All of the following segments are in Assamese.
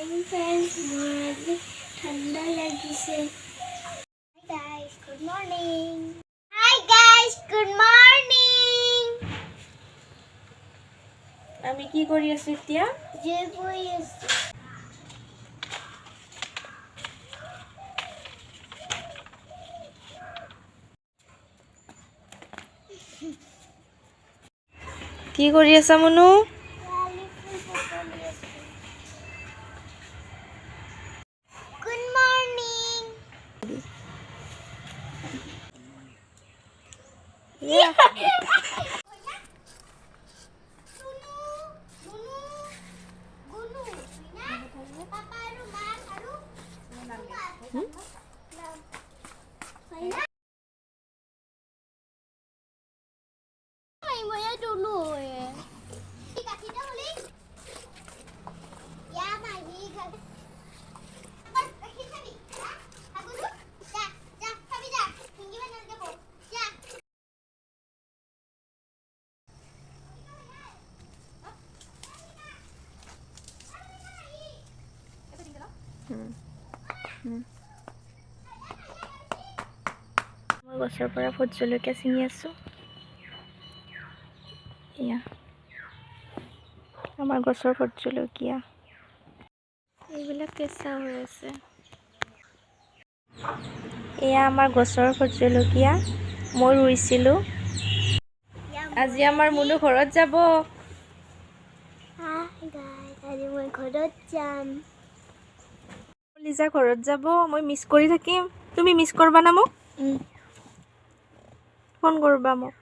মৰ্ণিং ফ্ৰেণ্ডছ, মোৰ আজি ঠাণ্ডা লাগিছে। Hi guys, good morning. Hi guys, good morning. আমি কি কৰি আছো এতিয়া? জুই পুৰি আছো। কি কৰি আছা মুনু? শেৱালি ফুল বুটলি আছো। Good morning. মুনু, গুনু, পাপা আৰু মা আৰু মই গছৰ পৰা ভোট জলকীয়া ছিঙি আছোঁ। এয়া আমাৰ গছৰ ভোট জলকীয়া। এইবিলাক কেঁচা হৈ আছে। এয়া আমাৰ গছৰ ভোট জলকীয়া, মই ৰুইছিলোঁ। আজি আমাৰ মুনু ঘৰত যাব। আজি মই ঘৰত যাম। লিজা ঘৰত যাব, মই মিছ কৰি থাকিম। তুমি মিছ কৰবা না মোক? ফোন কৰবা মোক।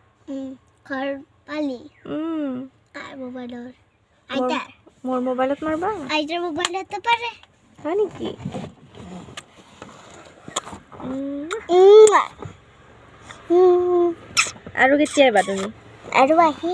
ঘৰ পালি কাৰ মোবাইলত? আইতাৰ? মোৰ মোবাইলত মাৰবা। আইতাৰ মোবাইলতে পাৰে। হয় নেকি? আৰু কেতিয়া আহিবা তুমি? আৰু আহি